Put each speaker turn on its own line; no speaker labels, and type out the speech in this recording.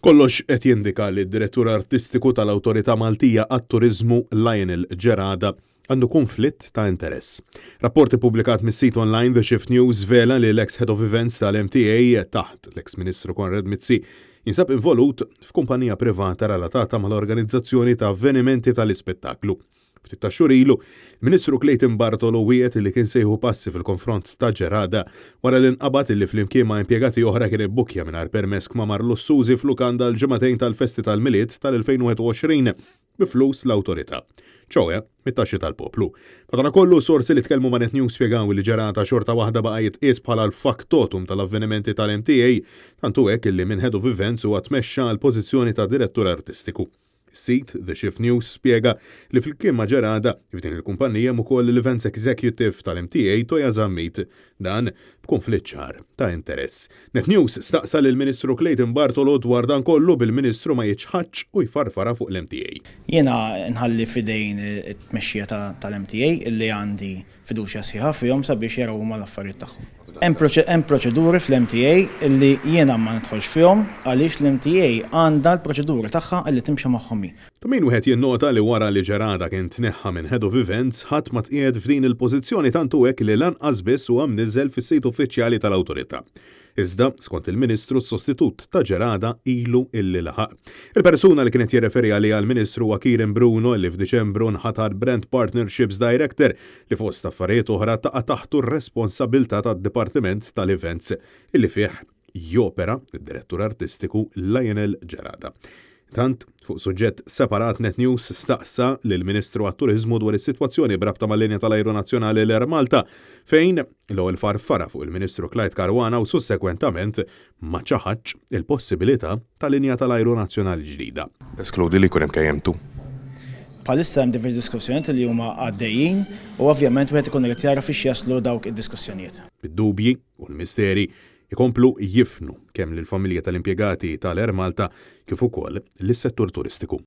Kollox qed jindika li d-Direttur Artistiku tal-Awtorità Maltija għat-Turiżmu Lionel Gerada għandu kunflitt ta' interess. Rapport ippubblikat mis-sit online The Shift News żvela li l-eks Head of Events tal-MTA taħt l-eks Ministru Konrad Mizzi jinsab involut f'kumpanija privata relatata mal-organizzazzjoni ta' avvenimenti tal-ispettaklu. Ftit tax-xhur ilu, il-Ministru Clayton Bartolo wiegħed li kien se jieħu passi fil-konfront ta' Gerada wara li nqabad illi flimkien ma' impjegati oħra kien ibbukkja mingħajr permess kmamar lussużi f'lukanda l-ġimagħtejn tal-festi tal-Milied tal-2021 bi flus l-awtorità, ċoe mit-taxxi tal-poplu. Madanakollu, sorsi li tkellmu ma' Net News spjegaw li Gerada xorta waħda baqa' jitqies bħala l-factotum tal-avvenimenti tal-MTA, tant hu hekk illi minn Head of Events huwa tmexxa għall-pożizzjoni ta' Direttur Artistiku. Is-sit The Shift News spjega li flimkien ma' Gerada, f'din il-kumpanija hemm ukoll l-Events Executive tal-MTA Toya Zammit. Dan b'kunflitt ċar ta' interess. Net News staqsa lill-Ministru Clayton Bartolo dwar dan kollu bil-Ministru ma jiċħadx u jfarfarha fuq l-MTA.
Jiena nħalli f'idejn it-tmexxija tal-MTA li għandi fiduċja sħiħa fihom sabiex jaraw huma l-affarijiet tagħhom. Hemm proċeduri fl-MTA li jiena ma nidħolx fihom għaliex l-MTA għandha l-proċeduri tagħha li timxi magħhom hi.
Ta' min wieħed jinnota li wara li Gerada kien tneħħa minn Head of Events ħadd ma tqiegħed f'din il-pożizzjoni tant hu hekk li lanqas biss huwa mniżżel fis-sit uffiċjali tal-awtorità. Iżda, skont il-Ministru, s-sostitut ta' Gerada ilu illi laħaq. Il-persuna li kien qed jirreferi għaliha l-Ministru huwa Kieran Bruno li f'Diċembru nħatar Brand Partnerships Director li fost affarijiet oħra taqa' taħtu r-responsabilità tad-Dipartiment tal-Events illi fih jopera d-Direttur Artistiku Lionel Gerada. Intant, fuq suġġett separat Net News staqsa lill-Ministru għat-Turiżmu dwar is-sitwazzjoni b'rabta mal-linja tal-ajru nazzjonali l-Air Malta fejn l-ewwel farfara fuq il-Ministru Clyde Caruana u sussekwentament ma ċaħadx il-possibilità ta' linja tal-ajru nazzjonali ġdida. Teskludi li jkun hemm KM2?
Bħalissa hemm diversi diskussjonijiet li huma għaddejjin u ovvjament wieħed ikun irid jara fiex jaslu dawk id-diskussjonijiet.
Bid-dubji u l-misteri ikomplu jifnu kemm lill-familji tal-impjegati tal-Air Malta kif ukoll lis-settur turistiku.